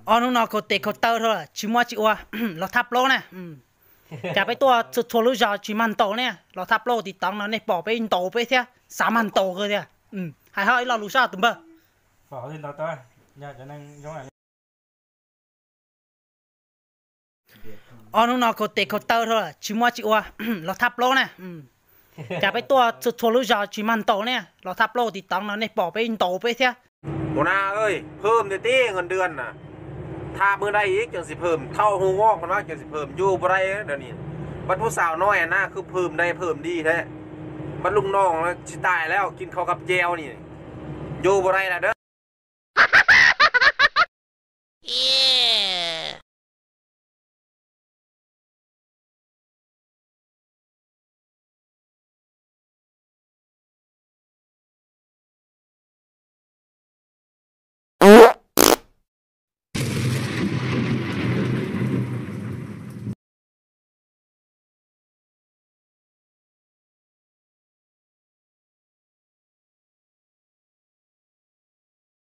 Ob hnub no khaus tes khaus taw dhau lawm tsis muaj tsis ua, los thaj plaub na. Cas peb tuaj txhua txhua lub zos tsis mag ntaus ne, los thaj plaub tiv toov no nej pom peb ntaus peb thiab xav mag ntaus kawg tiag. Hais ho ib lo lus sab tus npawg. Ob hnub no khaus tes khaus taw dhau lawm tsis muaj tsis ua, los thaj plaub na. Cas peb tuaj txhua txhua lub zos tsis mag ntaus ne, los thaj plaub tiv toov no nej pom peb ntaus peb thiab. Tus na ơi, phơm tiag tiag, ngân đường na. Tha mus dai ib ceem sim phơm, thau hu ngoj qhov no ceem sim phơm, ncu pua dai. Bắt phúc xào nói na, cứ phơm đây phơm đi thế. Bắt lung nong tsis taisแล้ว,กินข้าวกับแจ่วนี่. Ncu pua dai lawm dawb.